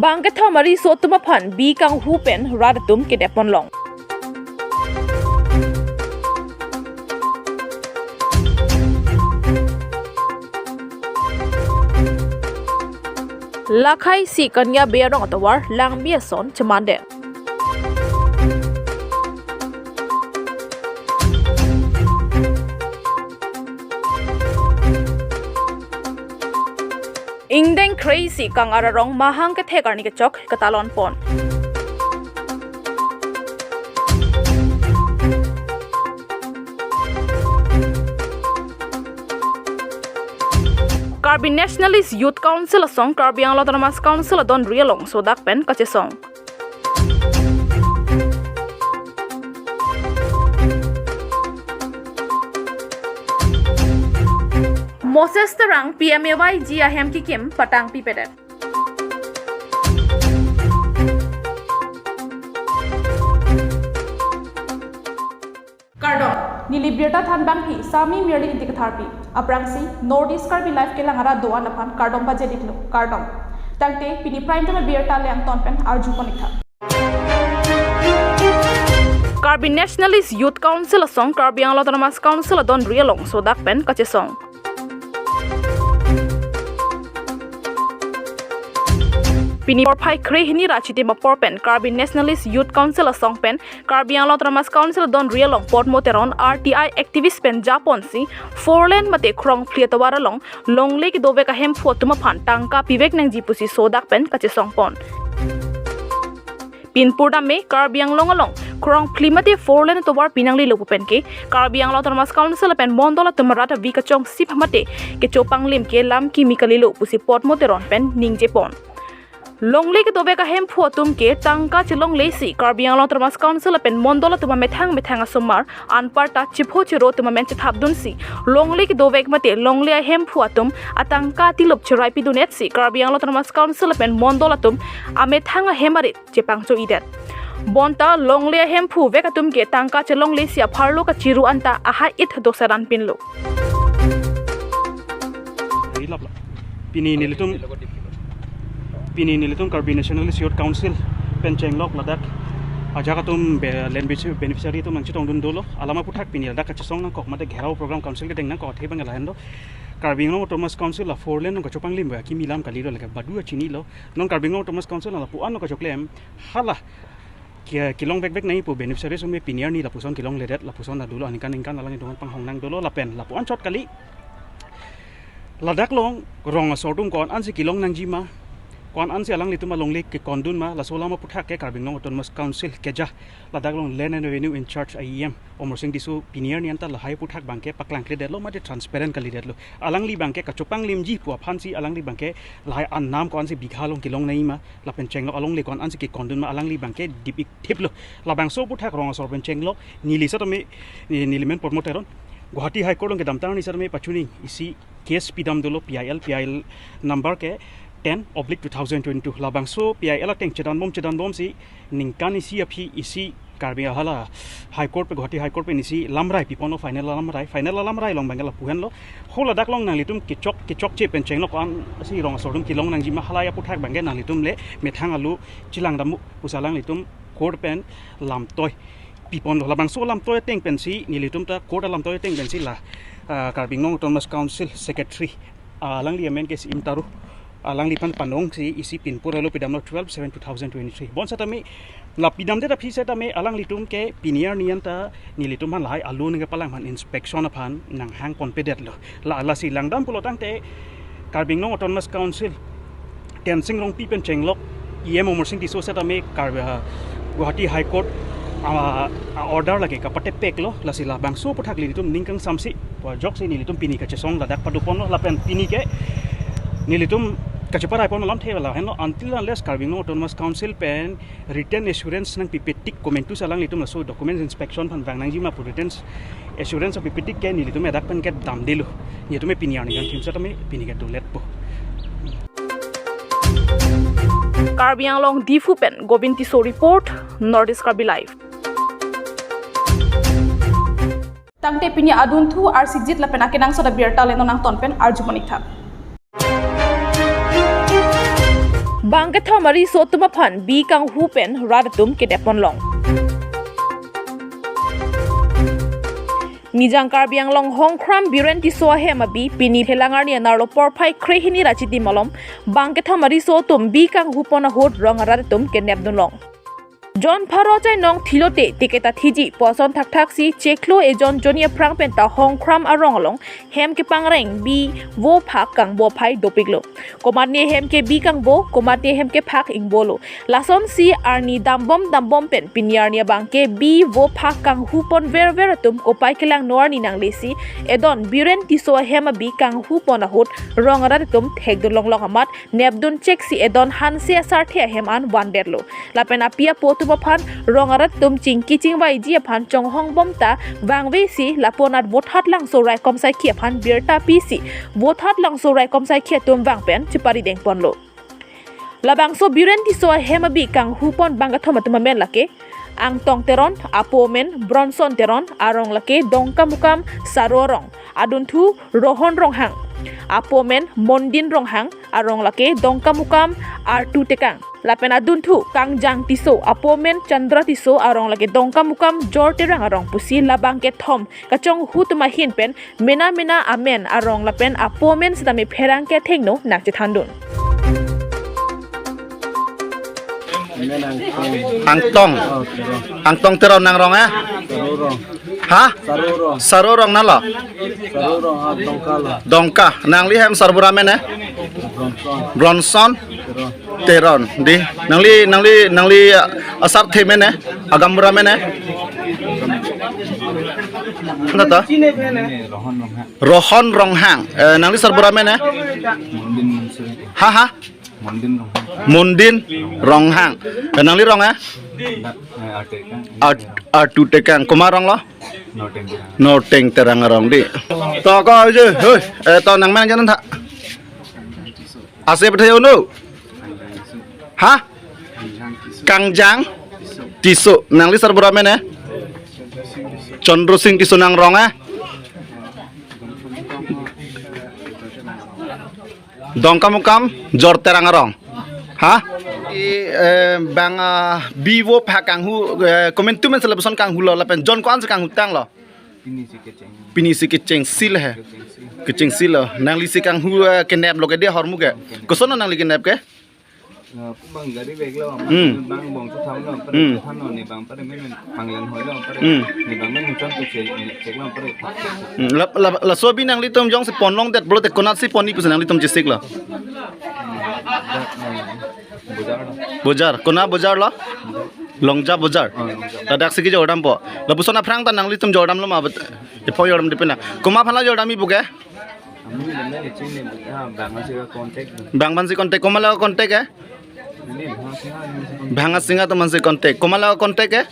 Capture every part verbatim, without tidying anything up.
Kangkethom ariso atum aphan bi kanghu pen rat atum kedep ponlong. Lakhai si Kanya Bey arong atovar Langbi ason chemanden. Ingdeng kre-isi Kangar arong mahang kethek arni kechok ketalon pon. Karbi Nationalist Youth Council asong Karbi Anglong Autonomous Council adon ri along sodak pen kachesong. Moses Terang P M A Y G ahem kikim patang pipedet. Kardom, neli birta thanbangpi Sami Mirli Ingti Katharpi. Aphrangsi North East Karbi Live kelang arat do-an aphan kardom pajir-iklo, kardom. Tangte pini prime time birta le angton pen arju pon-iktha. Karbi Nationalist Youth Council asong Karbi Anglong Autonomous Council adon ri along sodak pen kachesong. Pini porphai kre-hini ra Chitim apor pen Karbi Nationalist Youth Council asong pen Karbi Anglong Autonomous Council adon ri along Potmo Teron R T I activist pen japonsi four lane mate Khrongphli atovar along longle kedovek ahemphu atum aphan tangka pivek nangji pusi sodak pen kachesong pon. Pinpur dam me Karbi Anglong along Khrongphli mate four lane atovar pinanglelo pu pen ke Karbi Anglong Autonomous Council pen mondol atum rat avi kachongsi mate kechopanglim ke lam kimi kalilo pusi Potmo Teron pen ningje pon. Longle kedovek ahemphu atum ke tangka chelonglesi Karbi Anglong Autonomous Council pen mondol atum amethang methang asomar anparta chipho chiro atum amen chethapdunsi longle kedovek mate longle ahemphu atum atangka tilop cherai pidun-etsi Karbi Anglong Autonomous Council pen mondol atum amethang ahem arit chepangcho-idet. Bonta longle ahemphu vek atum ke tangka chelonglesi apharlo kachiru anta ahai-it dosaran pinlo. Rilap la. Pini nelitum, pini nelitum Karbi Nationalist Youth Council pen chenglok ladak ajak atum be-, land besi-, beneficiary atum nangchetongdun dolo. Alam aphuthak pini ladak kachesong nangkok mate gherao program council kedeng nangkok athe bang lahen do. Karbi Anglong Autonomous Council la four lane nangkachopanglim ba kimi lam kalilo lake badu achinilo. Non Karbi Anglong Autonomous Council lapu-an nangkachoklem hala ke-, kelong vekvek nangji pu beneficiary atum pini arni lapuson kelongledet, lapuson ta dolo aningkan ningkan alanglitum aphan panghong nang dolo lapen lapu-an chot kali. Ladak along rong asor atum ko-an ansi kelong nangji ma, ko-an ansi alanglitum alongle kekondun ma, laso alam aphuthak ke Karbi Anglong Autonomous Council keja ladak along Land and Revenue in Charge A E M Amarsing Tisso pini arni anta lahai aphuthak abangke paklangkledetlo mate transparent kalidetlo. Alangli abangke kachopanglimji pu aphansi alangli abangke lahai anam ko-ansi bigha along kelong nangji ma, lapen chenglok alongle ko-an ansi kekondun ma alangli abangke dip-ik thiplo. Labangso aphuthak rong asor pen chenglok neli setame, eh, neli men Potmo Teron Guwahati High Court along kedamtang arni setame pachuni isi case pidam dolo P I L, P I L number ke ten oblique two thousand twenty-two. Labangso P I L ateng chedanbom chedanbomsi ningkan isi aphi isi Karbi ahala High Court pen, Guwahati High Court pen isi lamrai piponlo, final lamrai, final lamrai along abangke lapu henlo. Ho ladak along nanglitum kechok, kechokche pen chenglok ko-ansi rong asor atum kelong nangji ma halahai aphuthak abangke nanglitum le methang alu chelang dampo pusi alanglitum court pen lamtoi piponlo. Labangso lamtoi ateng pensi nelitum ta court alamtoi ateng pensi la, ah, Karbi Anglong Autonomous Council Secretary, ah, alangli amen ke si Imtaru, alangliphan panongsi isi pinpur helo pidamlo twelve seven two thousand twenty-three. Bon setame la pidamdet aphi setame alanglitum ke pini arni anta nelitum aphan lahai alu nangkepalang aphan inspection aphan nanghang ponpedetlo. La, lasi langdam pulo tangte Karbi Anglong Autonomous Council Tensing Rongpi pen chenglok E M Amarsing Tisso setame Karbi, ah, Guwahati High Court, ah, ah, order lake kapatepeklo, lasi labangso aphuthak nelitum ning kangsamsi pu ajoksi nelitum pini kachesong ladak padoponlo lapen pini ke nelitum kacheparai pon alamthe lahenlo, until unless Karbi Anglong Autonomous Council pen written assurance nangpipetik komantusi alanglitum laso documents inspection aphan vang nangji ma pu written assurance pipetik ke nelitum ladak pen ke damdelo. Nelitum pini arni kangthim setame pini ke doletpo. Karbi Anglong Diphu pen Govind Tisso report, North East Karbi Live. Tangte pini adunthu arsikjit lapen akenangsot abirta le non angton pen arju pon-iktha. Bangkethom ariso atum aphan bi kanghu pen rat atum kedep ponlong. Nijang Karbi Anglong Hongkram Biren Tisso ahem abi pini Phelang arni anerlo porphai krehini ra chiti malom bangkethom ariso atum bi kanghu pon ahut rong arat atum kenep dunlong. Jon pharo chainong thilote ticket athiji poson thakthak si chiklo ejon joni aphrang penta Hongkram arong along hem kepangreng bi vo phak kangbo aphai dopiklo. Komatne hem ke bi kangbo, komatne hem ke phak ingbolo. Lasonsi arni dambom dambom pen pini arni abang ke bi vo phak kanghu pon verver atum kopai kelang no arni nanglesi edon Biren Tisso ahem abi kanghu pon ahut rong arat atum thekdunlonglong amat nepdun cheksi edon hanse asarthe ahem an vandetlo. Lapen api apo atum aphan rong arat atum chingki chingvaiji aphan chonghong bomta vangvesi lapu anat Vothatlangso raikom saikhi aphan birta pisi Vothatlangso raikom saikhi atum vang pen chepari dengponlo. Labangso Biren Tisso ahem abi kanghu pon bangkethom atum amen lake Angtong Teron, apo amen Bronson Teron, arong lake Dongkamukam Saro arong, adunthu Rohon Ronghang, apo amen Mondin Ronghang, arong lake Dongkamukam Artu Tekang. Lapen adunthu Kangjang Tisso, apo amen Chandra Tisso, arong lake Dongkamukam Jorterang arong pusi labang kethom kachonghu atum ahin pen mena mena amen arong lapen apo amen sitame pherangke athengno nangchethandun. Angtong. Angtong Teron nang rong eh? Saro rong. Ha? Saro rong. Saro rong nalo? Saro rong, ah, Dongka lo. Dongka. Nangli hem sarbura amen eh? Bronson. Bronson? Teron. Teron. Di. Nangli, nangli, nangli, ah, asarthe amen eh? Agambura amen eh? Nata? Rohon Ronghang. Rohon Ronghang. Eh, nangli sarbura amen eh? Mondin Mansuri. Ha, ha? Mondin Ronghang. Mondin Ronghang. Eh, nangli rong eh? Dak, eh, Artu Tekang. Art, Artu Tekang. Komat rong lo? Norteng Terang. Norteng Terang arong di. To ko aja. Hoi, eh, to nangmen aja nang tha. Ase pathe unu. Ha? Kangjang Tisso. Nangli sarbura amen eh? Chandra Sing Tisso nang rong eh? Dongkamukam Jorterang arong. Ha? I, eh, bang, ah, bi vo phak kanghu, eh, komantu amen si lapuson kanghulo lapen jon ko-an si kanghu tanglo? Pini si kecheng. Pini si kechengsi le he. Kechengsi. Kechengsi lo. Nanglisi kanghu, eh, keneplo ke dia ahormu ke. Koson nangli kenep ke? Eh, bang gari bag lo, Hmm. Bang bong tu tham lo, pare Hmm. Tham lo ni bang pare men panglang hoi lo, pare Hmm. Ni bang men chon tu che, ni chek lo, pare. Hmm. La, la, laso abi nanglitum jongsi ponlongdet pulote konatsi pon-ik pusi nanglitum chesik lo? Bojar lo. Bojar, kona bojar lo? Longja bojar. Oh, Longja. Ladak si kejordampo. Lapuson aphrang ta nanglitum jordamlo ma bet. Ipo jordam di pena. Komat aphan lo jordamji pu ke? Amu ni benda ni chini, ah, bang si contact. Bang aphan si contact, komat lo contact eh? Ini bang si, ah, ini si contact. Bang si nga teman si contact. Komat lo contact eh?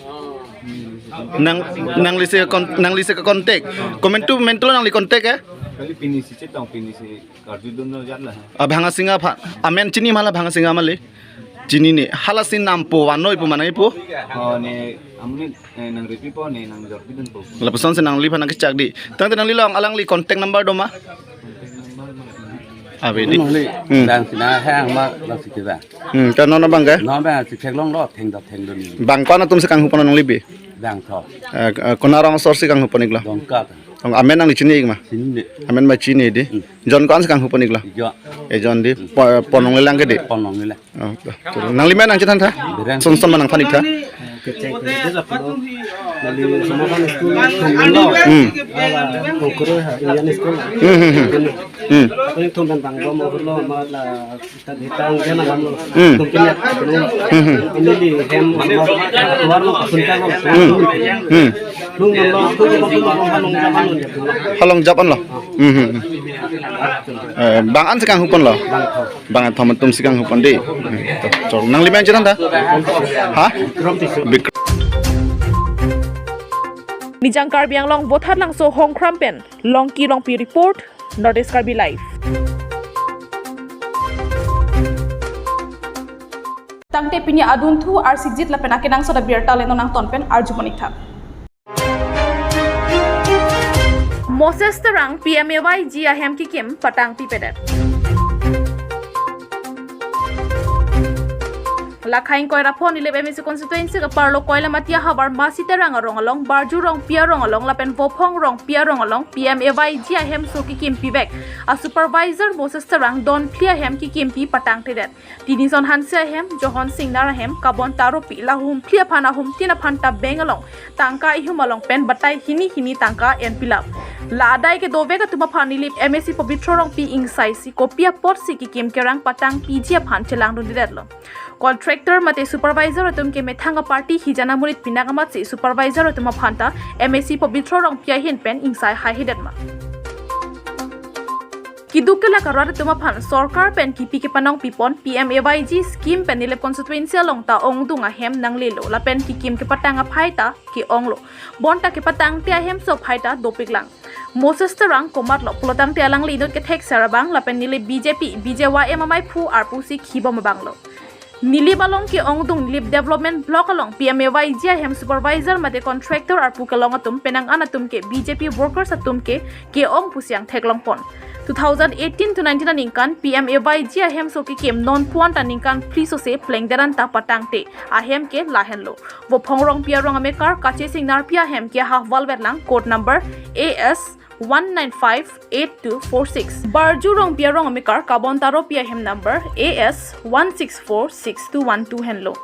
Ini si contact. Nang, nanglisi kon-, nanglisi contact. Komantu, komantu lo nangli contact eh? Kali pini si chetong, pini si karju dun lo jat la. Ah, bang si nga aphan. Amen chini ma la bang si nga ma le? Chinine, hala si nampo, vannoi pu manai pu? Oh, ne, amu ni, eh, nang ripi po, ne, nang jorpi dunpo. Lapuson si nangliphan nangkechak di. Tangte nangli long alangli contact number do ma? Ave di. Nangli, Hmm. Bang si na hang ma, bang si kira. Hmm, ta non abang ke? Non bang si theklonglo, thengdok thengdun. Bang ko-an atum si kanghu pon nangli bi? Bang tho. Eh, eh, kona rong asor si kanghu pon-iklo? Dongka. Amen nangli chini-ik ma? Chini. Amen ma chini di. Hmm. Jon ko-an si kanghu pon-iklo? Ijo. Ejon di. Po-, ponlonglelang ke di? Ponlonglelang. Oh, to. Nangli men nangchethan tha? Biren. Son son ma nangphan-ik tha? Kecheng kecheng aja pulo. Nali sama kan school thum lo. Hmm. Ala kongkuru ha Indian school. Hmm, hmm, hmm. Hmm. Ako yung thum dan tang bom lo ma la hitang hitang jana bom lo. Hmm. Thum kini ya. Hmm, hmm. Ini di hem ma keluar lo kasun ka lo. Hmm. Hmm. Lung lo lung lo lung lo halong jaman lo. Halong jaman lo. Hmm, hmm, hmm. Eh, bang an si kanghu pon lo? Bang tho. Bang an thom atum si kanghu pon di. Chok, nangli men chethan tha? Ha? Bikram Tisso. Bikram. Nijang Karbi Anglong Vothatlangso Hongkram pen Longki Rongpi report, North East Karbi Live. Tangte pini adunthu arsikjit lapen akenangsot abirta le non nangton pen arju pon-ik tha. Moses Terang P M A Y G ahem kikim patang pipedet. Lakhai ingkoi ra pho Nilip M A C constituency keparlo Koilamati ahavar Masi Terang arong along, Barju Rongpi arong along lapen Vophong Rongpi arong along P M A Y G ahemso kekim pivek a supervisor Moses Terang don phli ahem kekimpi patangtedet. Tinison Hanse ahem, Johon Singnar ahem, Kabon Taropi, la hum phli aphan ahum tin aphan ta bank along tangka ihum along pen batai hini hini tangka enpilap. La adai kedovek atum aphan Nilip M A C Pobitro Rongpi ingsaisi kopi apotsi kekim kerang patang piji aphan chelangdundedetlo. Contractor mate supervisor atum ke methang a party hijan amonit pinak amatsi supervisor atum aphan ta M A C Pobitro Rongpi ahin pen ingsai haihedetma. Keduk kelak arat atum aphan sorkar pen kipi kepanong pipon P M A Y G scheme pen Nilip constituency along ta ongdung ahem nanglelo lapen kekim kepatang aphai ta ke-onglo. Bonta kepatangte ahemso aphai ta dopiklang. Moses Terang komatlo pulotangte alangli inut kethek serabang lapen Nilip B J P, B J Y M amaiphu arpu si khibom abanglo. Nilip along ke-ongdung Nilip Development Block along P M A Y G ahem supervisor mate contractor arpu kelong atum penang an atum ke B J P workers atum ke ke-ong pusi angtheklongpon. Two thousand eighteen to nineteen aningkan P M A Y G ahemso kekim non puan ta ningkan phli sose plengderan ta patangte ahem ke lahenlo. Vophong Rongpi arong amekar Kache Singnarpi ahem ke hahval vetlang code number A S one nine five eight two four six. Barju Rongpi arong amekar Kabon Taropi ahem number A S one six four six two one two henlo.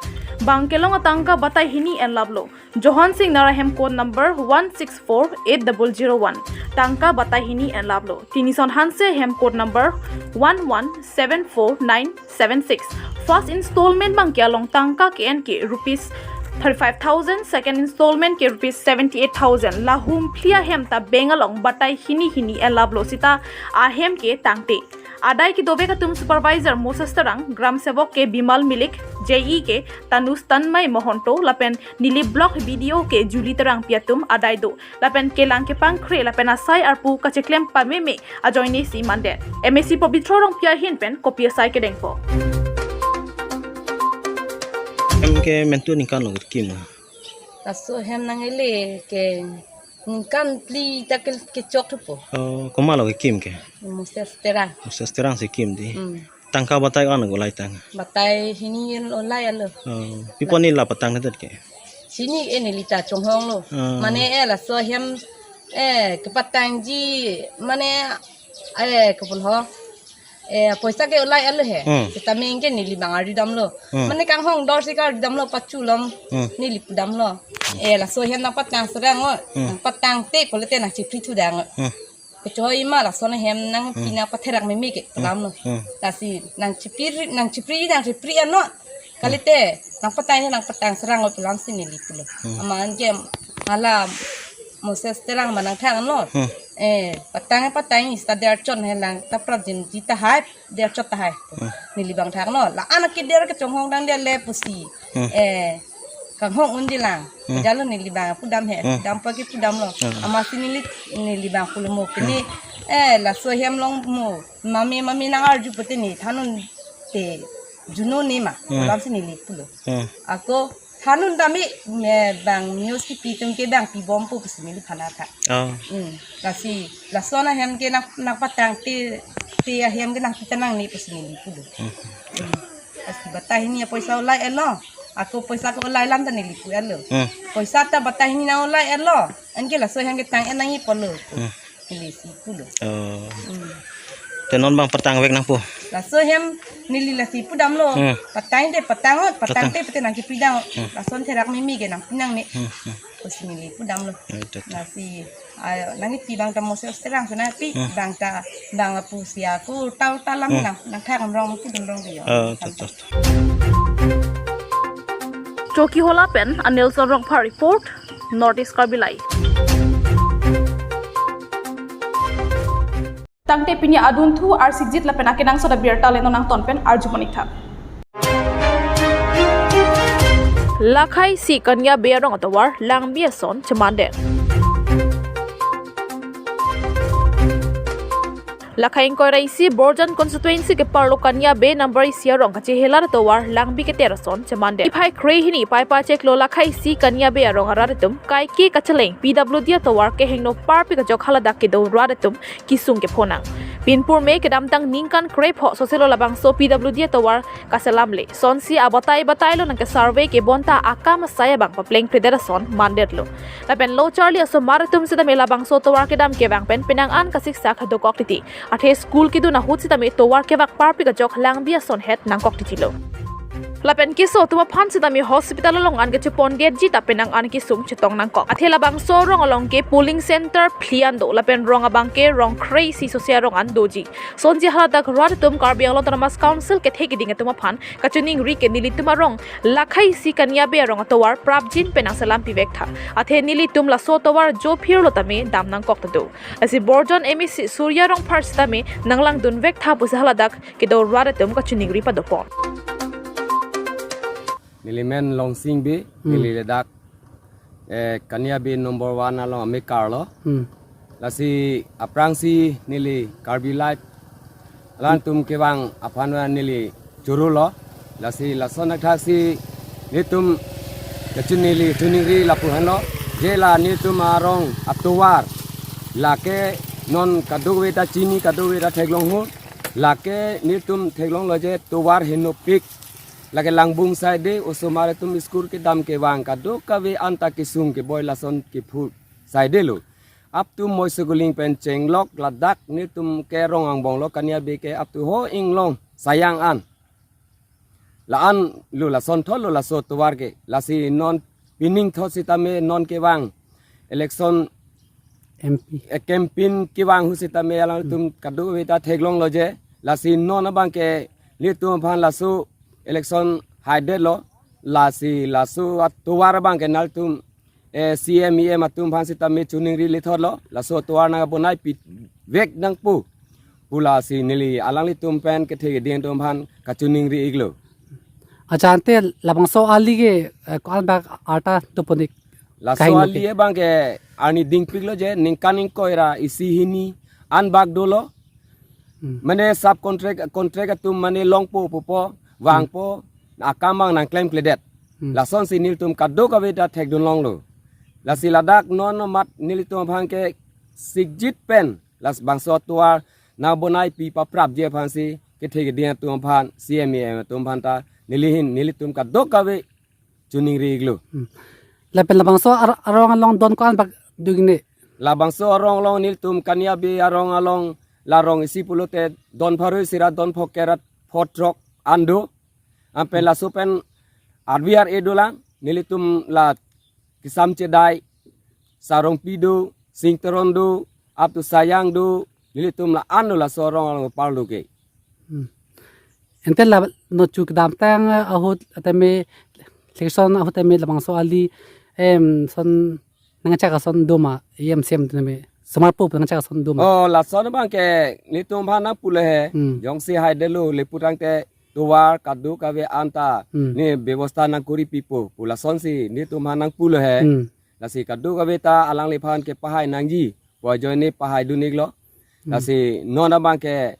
Bang kelong atangka batai hini enlaplo. Johon Singnar ahem code number one six four eight double zero one. Tangka batai hini enlaplo. Tinison Hanse ahem code number one one seven four nine seven six. First installment bang ke along tangka ke-en ke rupees thirty-five thousand, second installment ke rupees seventy-eight thousand. La hum phli ahem ta bank along batai hini hini enlaplo sita ahem ke tangte. Adai kedovek atum supervisor Moses Terang, Gram Sevok ke Bimal Milik, J E ke Tanus Tanmay Mohonto lapen Nilip Block B D O ke Julie Terangpi atum adai do. Lapen kelang kepangkre lapen asai arpu kacheklem pameme ajoine si mande. M A C Pobitro Rongpi ahin pen kopi asai kedengpo. Em ke mentu ningkan lo kim. Laso hem nangli ke ningkan phli ta ke, kechok thupo. Oh, komatlo kekim ke? Moses Terang. Moses Terang si kim di. Hmm. Tangka batai an ko lai tang. Batai hini en olai alo. Oh, pi apot ne la patangdet ke? Sini eh neli ta chonghong lo. Ah. Mane eh laso hem eh kepatangji mane eh kepun ho. Eh poisa ke olai alo he. Hmm. Sitame ke neli bang arjudamlo. Hmm. Mane kanghong dor si karjudamlo pachulom. Hmm. Neli pudamlo. Eh laso hem nangpatang serang o. Hmm. Nangpatangte pulote nangchipri thudang o. Hmm. Kechoi ma lason ahem nang Hmm. pina patherak meme ke Hmm. lamlo. Hmm. Lasi nangchipri nangchipri nangchipri ano. Kalite nangpatang nangpatang serang o pulang si neli pulo. Hmm. Aman ke hala Moses Terang ma nangthang lo. Hmm. Eh patang patang ista derchot helang ta prajin ji tahai derchot tahai. Hmm. Neli bang thang lo. La anak ke der kechonghong dang der le pusi. Hmm. Eh kanghong undilang. Hmm. Jalo neli bang pudam he. Hmm. Dampa ke pudamlo. Hmm. Amatsi neli neli bang pulo mo pini. Hmm. Eh laso hem long mo. Mami mami nang arju pute ne thanun te juno ne ma. Hmm. Lam si neli pulo. Hmm. Ako thanun tame me bang news kipi atum ke bang pibompo pusi neli phana tha. Oh. Hmm. Lasi lason ahem ke nang nangpatangte te ahem ke nangpi tanang ne pusi neli pulo. Hmm. Hmm. Lasi batai hini apoisa olai elo. Ako poisa ke olai lam ta neli pu elo. Hmm. Poisa ta batai hini nang olai elo. Anke laso ahem ke tang en nangji pulo. Hmm. Neli si pulo. Oh. Hmm. Te non bang patangvek nangpo. Laso ahem neli lasi pudamlo. Hmm. Patangte patang o, patang. Patangte pute nangchipri dang o. Hmm. Lason therak meme ke nangpi nangne. Hmm, hmm. Pusi neli pudamlo. Hmm, betul, betul. Lasi ayo nangpi bang ta Moses Terang sana pi Hmm. bang ta bang apu sia ku tau talam Hmm. nang nangthak amrong pudun rong dia. Oh, betul, betul. Chokihola pen Anil Sonrongphar report, North East Karbi Live. Tangte pini adunthu arsikjit lapen akenangsot abirta le non nangton pen arju pon ik tha. Lakhai isi Kanya Bey arong atovar Langbi ason chemandet. Lakhai ingkoi ra isi Borjan constituency keparlo Kanya Bey number isi arong kachehelar atovar Langbi keter ason chemandet. Niphai kre hini paipa chiklo Lakhai isi Kanya Bey arong arat atum kaike kacheleng P W D atovar kehingno parpik ajok haladak kedo rat atum kesung kephonang. Pinpur me kedamtang ningkan krepho soselo labangso P W D atovar kaselamle. Sonsi abatai batai lo nangke survey ke bonta akam asai abang papleng predet ason mandetlo. Lapen lo charli asomar atum sitame labangso tovar kedam kevang pen penang an kasiksak dokok titi. Athe school kedun ahut sitame tovar kevak parpik ajok langbi ason het nangkok titilo. Lapen keso atum aphan sitame hospital along an kechepondetji ta penang an kesung chetong nangkok. Athe labangso arong along ke polling center phli an do lapen rong abang ke rong kre-isi sose arong an doji. Sonsi haladak rat atum Karbi Anglong Autonomous Council kethe keding atum aphan kachiningri ke nelitum arong lakhai isi Kaniabe arong atovar prapjin pen nangselam pivek tha. Athe nelitum laso tovar jophirlo tame dam nangkok ta do. Lasi Borjan M A C Surya Rongphar sitame nanglangdunvek tha pusi haladak kedo rat atum kachiningri padopon. Neli men Longsing Bey, Hmm. neli ladak, eh, Kaniabe number one along amekar lo. Hmm. Lasi aphrangsi neli Karbi Live alangtum kevang aphan va neli choro lo. Lasi lason athaksi nelitum kachiningri, chiningri lapu henlo. Je la nelitum arong atovar. Lake non kadokave ta chini, kadokave ta theklong ho. Lake nelitum theklonglo je tovar henopik. Lake Langbung side osomar atum school kedam kevang kadokave anta kesung keboi lason kephu side lo. Up to Moisoguling pen chenglok ladak nelitum ke rong angbong lo Kaniabe ke up to ho inglong Sayang an. La-an lo lasonthot lo laso tovar ke. Lasi non pining thot sitame non kevang election M P. Eh, campaign kevang ahut sitame alangtum kadokave ta theklonglo je. Lasi non abang ke nelitum aphan laso election haidetlo. Lasi laso atovar abang ke nelitum, eh, C M E M atum aphan sitame chiningri lethotlo. Laso tovar nangbonai pivek nangpo pu lasi neli alanglitum pen kethe keding atum aphan kachiningri iklo. Accha, ante labangso ali ke, eh, ko-an bak arta topon ik? Laso kahin ali ke abang ke arni dingpiklo je ningkan ingkoi ra isi hini an bak dolo. Hmm. Mane sub contract, contract atum mane longpo pupo, vangpo, akam abang nangklemkledet. Hmm. Lasonsi nelitum kadokave ta thekdunlonglo. Lasi ladak non amat nelitum aphan ke sikjit pen labangso atovar nangbonai pi paprapji aphansi kethe keding atum aphan, C M E M atum aphan ta neli ahin nelitum kadokave chiningri iklo. Hmm. Lapen labangso ar-, arong along don ko-an bak do ikne? Labangso arong along nelitum Kaniabe arong along la rong isi pulote don pharo isi ra don phongkep ra phongrok an do. Ampen laso pen R V R A dolang, nelitum la Kisam Chedai, Sarongpi do, Singteron do, up to Sayang do, nelitum la-an lo laso arong along parlo ke. Hmm. Ante la no chu kedamtang ahut tame election ahut tame labangso ali, em, son nangchak ason do ma, E M C M tame. Somar po nangchak ason do ma. Oh, lason abang ke nelitum aphan nangpulo he. Hmm. Jongsi haidetlo le putangte tovar kadokave anta Hmm. ne bebosta nangkori pipo pu lasonsi nelitum aphan nangpulo he. Hmm. Lasi kadokave ta alangliphan kepahai nangji pu ajoine pahaidun iklo. Hmm. Lasi non abang ke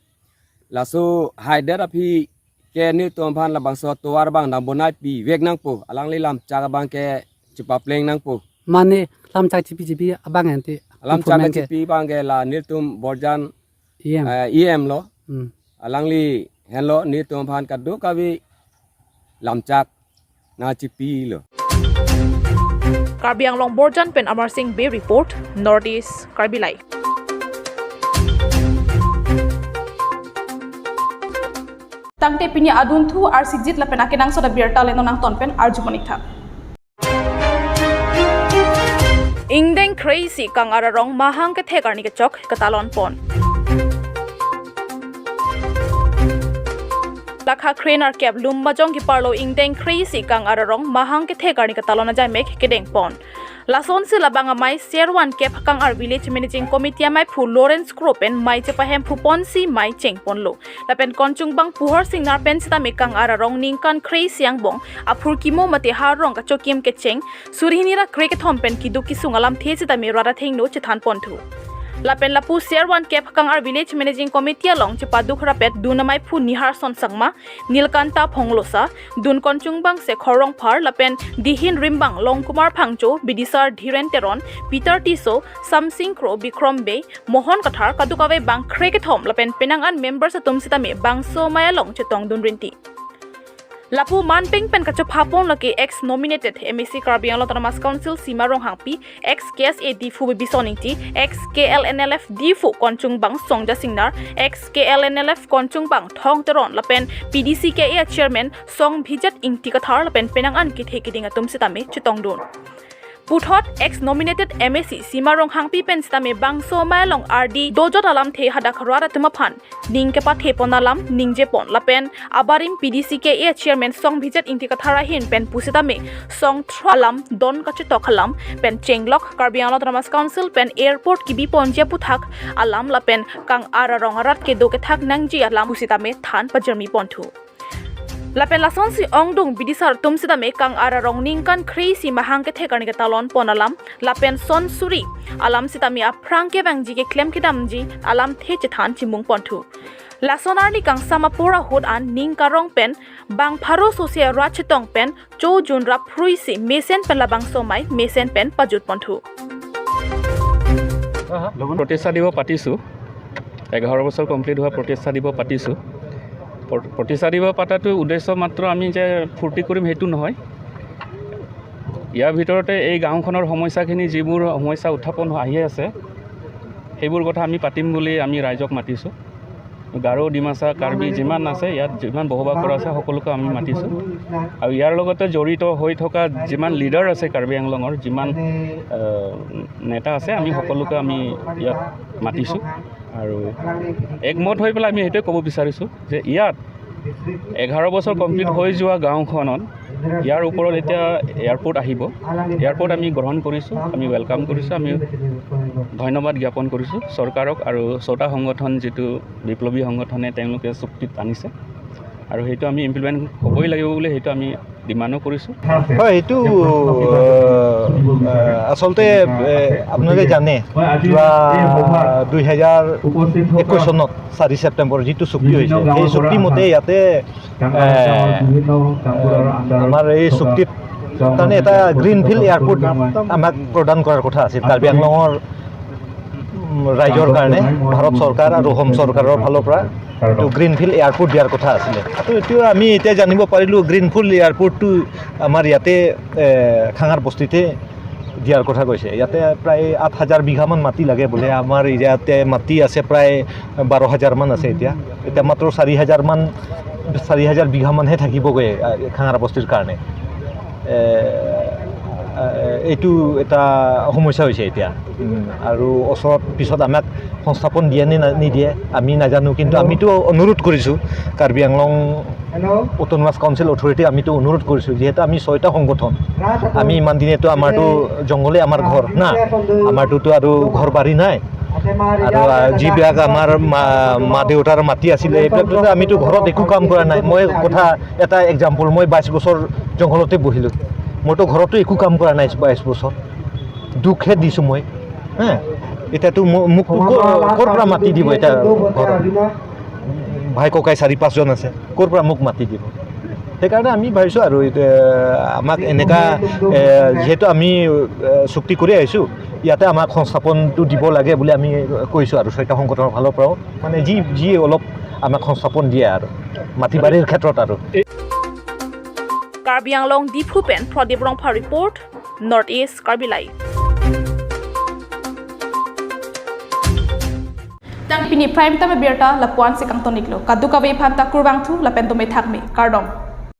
laso haidet aphi ke nelitum aphan labangso tovar abang nangbonai pivek nangpo, alangli lamchak abang ke chepapleng nangpo. Mane lamchak chepi chepi abang ante. Lamchak improvement ke chepi abang ke la nelitum Borjan E M. Eh, E M lo. Hmm. Alangli henlo nelitum aphan kadokave lamchak nangchepilo. Karbi Anglong Borjan pen Amar Singh Bey report, North East Karbi Live. Tangte pini adunthu arsikjit lapen akenangsot abirta le non nangton pen arjumonik tha. Ingdeng kre-isi Kangar arong mahang kethek arni kechok ketalon pon. Lakha kre-nerkep Lumbajong kiparlo ingdeng kre-isi Kangar arong mahang kethek arni ketalon ajaimek kedeng pon. Lasonsi labang amei Serwan kep Kangar Village Managing Committee ameiphu Lawrence Kro pen mei chepahem phu ponsi mei cheng ponlo. Lapen konchung bang Puhor Singnar pen sitame Kangar arong ningkan kre-isi angbong aphurkimo mate ha rong kachokim kecheng suri hini ra kre kethom pen keduk kesung alamthe sitame rat athengno chethan ponthu. Lapen lapu Serwan Kep Kangar Village Managing Committee along chepaduk rapet dun amaiphu Niharson Sangma, Nilkanta Phonglosa, dun konchungbang Sekhor Rongphar lapen dihin rimbang Longkumar Phangcho, bidisar Dhiren Teron, Peter Tisso, Samsing Kro, Bikrom Bey, Mohon Kathar, kadokave bangkre kethom lapen penang an members atum sitame bangso amei along chetongdun rinti. Lapu manpeng pen kachopha pon lake ex nominated M A C Karbi Anglong Autonomous Council Sima Ronghangpi, ex K S A Diphu Bibison Ingti, ex K L N L F Diphu konchungbang Songja Singnar, ex K L N L F konchungbang Thong Teron lapen P D C K A chairman Songbhijat Ingti Kathar lapen penang an kethe keding atum sitame chetongdun. Puthot ex nominated M A C Sima Ronghangpi pen sitame bangso amei along ardi dojot alamthe hadak rat atum aphan ning kepathe pon alam ningje pon lapen abarim P D C K A chairman Songbhijat Ingti Kathar ahin pen pusitame songthro alam don kachetok alam pen chenglok Karbi Anglong Autonomous Council pen airport kebi ponji aputhak alam lapen Kangar arong arat kedo kethak nangji alam pusitame than pajirmi ponthu. Lapen lasonsi ongdung bidisar atum sitame Kangar arong ningkan kre-isi mahang kethek arni ketalon pon alam lapen son suri alam sitame aphrang kevangji keklem kedamji alamthe chethan chimung ponthu. Lason arni kangsam apor ahut an ning karong pen bang pharo sose rat chetong pen cho jun rap phrui si mesen pen labangso amei mesen pen pajut ponthu. প্ৰতিষ্ঠা দিৱস পাতিছোঁ। এঘাৰ বছৰ কমপ্লিট হোৱা প্ৰতিষ্ঠা দিৱস পাতিছোঁ। প্ৰ-, প্ৰতিষ্ঠা দিৱস পাতাটো উদ্দেশ্য মাত্ৰ আমি যে ফূৰ্তি কৰিম সেইটো নহয়। ইয়াৰ ভিতৰতে এই গাঁওখনৰ সমস্যাখিনি, যিবোৰ সমস্যা উত্থাপন হৈ আহি আছে, সেইবোৰ কথা আমি পাতিম বুলি আমি ৰাইজক মাতিছোঁ। গাৰো, ডিমাচা, কাৰ্বি যিমান আছে, ইয়াত যিমান বসবাস কৰা আছে, সকলোকে আমি মাতিছোঁ। আৰু ইয়াৰ লগতে জড়িত হৈ থকা যিমান লিডাৰ আছে কাৰ্বি আংলঙৰ, যিমান, আহ, নেতা আছে, আমি সকলোকে আমি ইয়াত মাতিছোঁ। আৰু একমত হৈ পেলাই আমি সেইটোৱে ক'ব বিচাৰিছোঁ যে ইয়াত এঘাৰ বছৰ কমপ্লিট হৈ যোৱা গাঁওখনত ইয়াৰ ওপৰত এতিয়া এয়াৰপৰ্ট আহিব। এয়াৰপৰ্ট আমি গ্ৰহণ কৰিছোঁ, আমি ৱেলকাম কৰিছোঁ, আমি ধন্যবাদ জ্ঞাপন কৰিছোঁ চৰকাৰক আৰু ছটা সংগঠন, যিটো বিপ্লৱী সংগঠনে তেওঁলোকে চুক্তিত আনিছে আৰু সেইটো আমি ইমপ্লিমেণ্ট হ'বই লাগিব বুলি সেইটো আমি ডিমাণ্ডো কৰিছোঁ। হয়, এইটো, আহ, আচলতে, এ, আপোনালোকে জানে, যোৱা দুই হাজাৰ একৈশ চনত চাৰি ছেপ্টেম্বৰ যিটো চুক্তি হৈছে, সেই চুক্তি মতে ইয়াতে, এ, এ, আমাৰ এই চুক্তিত তাৰমানে এটা গ্ৰীণফিল্ড এয়াৰপৰ্ট আমাক প্ৰদান কৰাৰ কথা আছিল কাৰ্বি আংলঙৰ, উম, ৰাইজৰ কাৰণে ভাৰত চৰকাৰ আৰু অসম চৰকাৰৰ ফালৰ পৰা এইটো গ্ৰীণফিল্ড এয়াৰপৰ্ট দিয়াৰ কথা আছিলে। তো এইটো আমি এতিয়া জানিব পাৰিলোঁ, গ্ৰীণফিল্ড এয়াৰপৰ্টটো আমাৰ ইয়াতে, এ, খাঙাৰ বস্তিতে দিয়াৰ কথা কৈছে। ইয়াতে প্ৰায় আঠ হাজাৰ বিঘামান মাটি লাগে বোলে। আমাৰ ইয়াতে মাটি আছে প্ৰায় বাৰ হাজাৰমান আছে এতিয়া। এতিয়া মাত্ৰ চাৰি হাজাৰমান, চাৰি হাজাৰ বিঘামানহে থাকিবগৈ, আ, খাঙাৰ বস্তিৰ কাৰণে। এ, এ, এইটো এটা সমস্যা হৈছে এতিয়া। উম, আৰু ওচৰত পিছত আমাক সংস্থাপন দিয়ে নে না-, নিদিয়ে আমি নাজানো, কিন্তু আমিতো অনুৰোধ কৰিছোঁ কাৰ্বি আংলং অট'নমাছ কাউন্সিল অথৰিটিক আমিতো অনুৰোধ কৰিছোঁ, যিহেতু আমি ছয়টা সংগঠন, আমি ইমান দিনেতো আমাৰতো জংঘলে আমাৰ ঘৰ না, আমাৰতোতো আৰু ঘৰ বাৰী নাই। আৰু, আ, যিবিলাক আমাৰ মা, মা দেউতাৰ মাটি আছিলে, এইবিলাকতো আমিতো ঘৰত একো কাম কৰা নাই। মই কথা এটা এক্সাম্পল, মই বাইছ বছৰ জংঘলতে বহিলোঁ, মইতো ঘৰতো একো কাম কৰা নাই বাইছ বছৰ, দুখহে দিছোঁ মই। হা, এতিয়াতো মো-, মোক ক'ৰ, ক'ৰ পৰা মাটি দিব এতিয়া ঘৰত? ভাই ককাই চাৰি পাঁচজন আছে, ক'ৰ পৰা মোক মাটি দিব? সেইকাৰণে আমি ভাবিছোঁ আৰু এতিয়া আমাক এনেকা, এ, যিহেতু আমি, এ, চুক্তি কৰি আহিছোঁ, ইয়াতে আমাক সংস্থাপনটো দিব লাগে বুলি আমি কৈছোঁ আৰু ছয়টা সংগঠনৰ ফালৰ পৰাও, মানে, যি, যি অলপ আমাক সংস্থাপন দিয়ে আৰু মাটি বাৰীৰ ক্ষেত্ৰত আৰু। Karbi Anglong Diphu pen Pradip Rongphar report, North East Karbi Live. Tang pini prime time abirta lapu-an si kangton-iklo. Kadokave aphan ta kurvangthu lapen dome thakme. Kardom.